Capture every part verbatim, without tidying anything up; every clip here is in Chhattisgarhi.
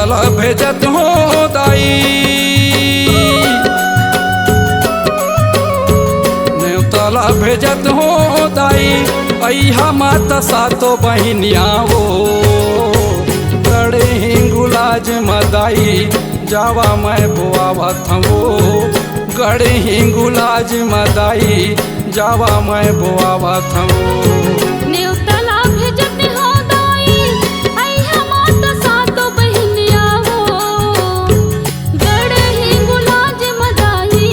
ला भेजत हो दाई, नेवता ला भेजत हो दाई, अइहा माता सातो बहिनिया हो। गड़े हिंगुलाज म दाई, जावा मैं बोआवत हवो। गड़े हिंगुलाज म दाई, जावा मैं बोआवत हवो। नेवता ला भेजत हो दाई, अइहा माता सातो बहिनिया हो। गड़े हिंगुलाज म दाई,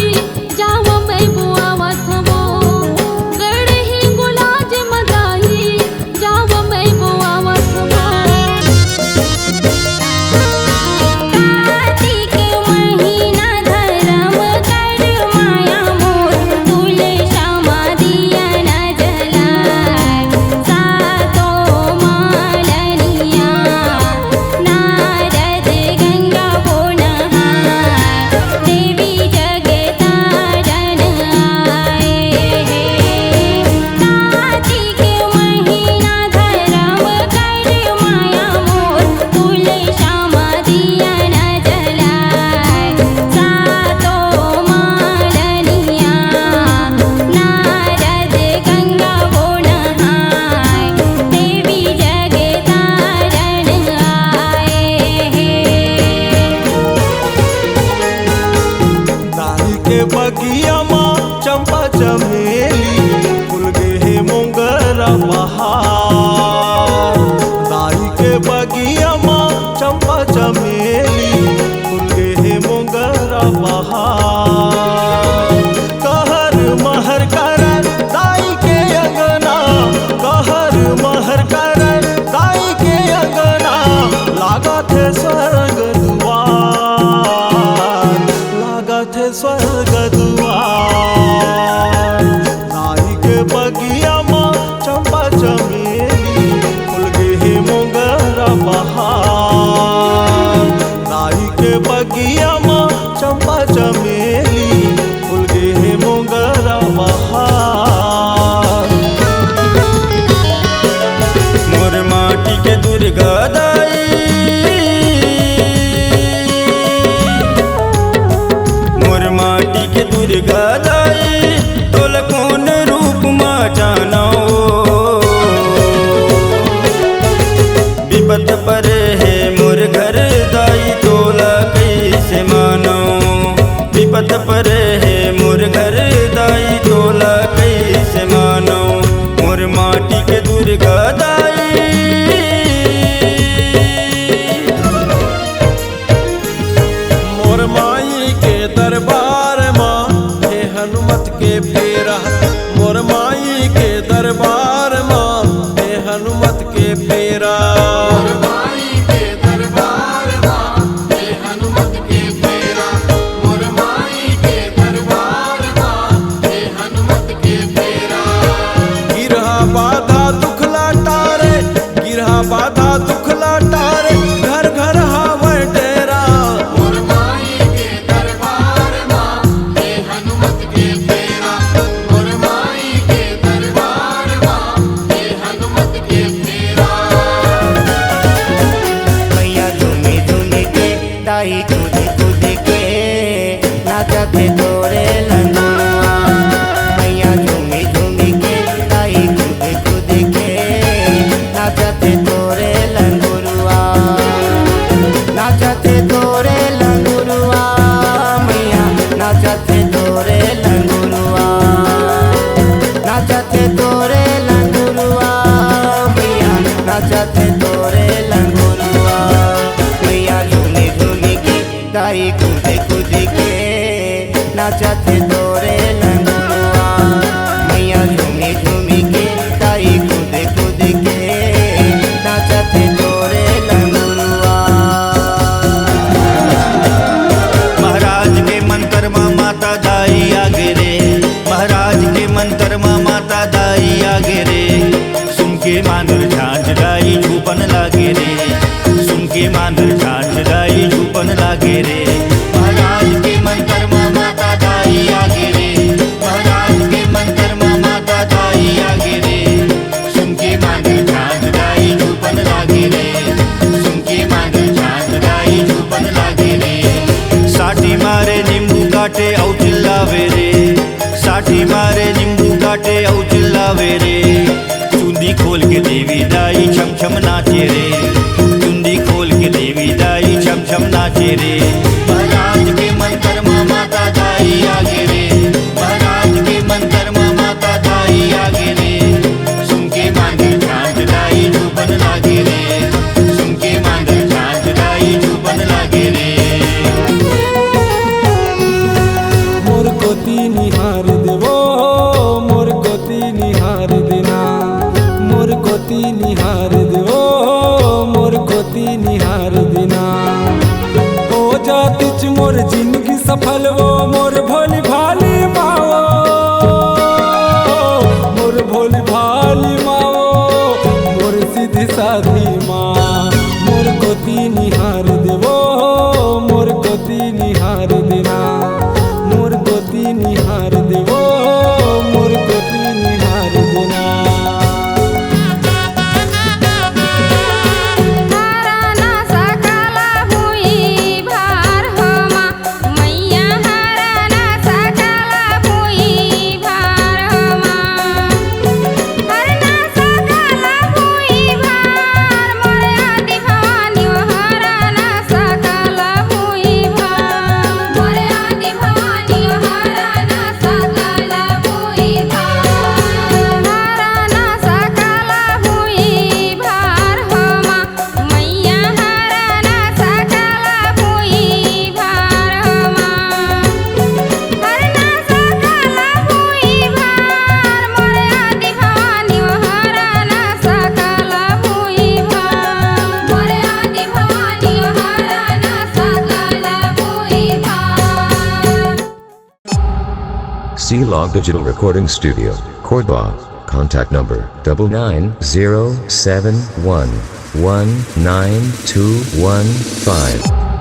जावा मैं बोआवत हवो। गड़े हिंगुलाज म दाई, जावा मैं बोआवत हवो। कार्तिक महीना धरम कर माया मोर, तुलसा म दिया न जलाय। सातो मालनिया नारद गंगा बोनहाय, देवी जगतारण आए हे। कार्तिक महीना धरम कर माया मोर, तुलसा म दिया न जलाय। सातो मालनिया नारद गंगा बोनहाय, देवी जगतारण आए हे। दाई के बगिया म चंपा चमेली, फूल गे हे मोंगरा बहार। दाई के बगिया म चंपा चमेली, फूल गे हे मोंगरा बहार। कहर महर करय दाई के अंगना, कहर महर करय दाई के अंगना, लागत हे स्वर्ग दुआर, लागत हे स्वर्ग दुआर। दाई के बगिया म चंपा चमेली, फूल गे हे मोंगरा बहार। दाई के बगिया म चंपा चमेली, फूल गे हे मोंगरा बहार। मोर माटी के दुर्गा दाई, मोर माटी के दुर्गा दाई, तोला कोन रूप म जानव। विपत परे हे मोर घर दाई, तोला कइसे मानव। विपत परे हे मोर घर दाई, तोला कइसे मानव। मोर माटी के दुर्गा दाई, मोर माई के दरबार म हे हनुमत के फेरा, मोर माई के दरबार म हे हनुमत के फेरा। मोर माई के दरबार म हे हनुमत के फेरा, मोर माई के दरबार म हे हनुमत के फेरा। गिरहा बाधा दुख ला टारे, गिरहा बाधा दुख ला टारे, घर घर हावय डेरा। मोर माई के दरबार म हे हनुमत के फेरा, मोर माई के दरबार म हे हनुमत के फेरा। मैया झूमी झूमी के, दाई कूद कूद के, नाचत हे तोरे ललुआ। मैया झूमी झूमी के, दाई कूद कूद के, नाचत हे तोरे रे। चुंदी खोल के देवी दाई छम छम नाचे रे। चुंदी खोल के देवी दाई छम छम नाचे रे। महाराज के मंत्र म माता दाई आगे रे। महाराज के मंत्र म माता दाई आगे रे। सुन के मांगे झांझ दाई झूपन लागे रे। सुन के मांगे झांझ दाई झूपन लागे रे। मोर कोती निहार देवो, मोर कोती निहार देना, मोर कोती निहार देवो, मोर कोती निहार देना। हो जातिच मोर जिंदगी सफल वो, मोर भोली भाली मावो, मोर भोली भाली मावो, मोर सीधी साधी माँ। मोर कोती निहार देवो, मोर कोती निहार देना, मोर कोती निहार देवो, मोर कोती निहार देना। हरन सकल भुइँ भर हो माँ, मैया हरन सकल भुइँ भर हो माँ। हरन सकल भुइँ भर मोर आदि भवानी, हरन सकल भुइँ भर मोर आदि भवानी, हरन सकल भुइँ भर। हरन सकल भुइँ भर हो माँ, मैया हरन सकल भुइँ भर हो माँ। हरन सकल भुइँ भर मोर आदि भवानी, हरन सकल भुइँ भर मोर आदि भवानी, हरन सकल भुइँ भर। C Log Digital Recording Studio, Korba. Contact number double nine zero seven one one nine two one five.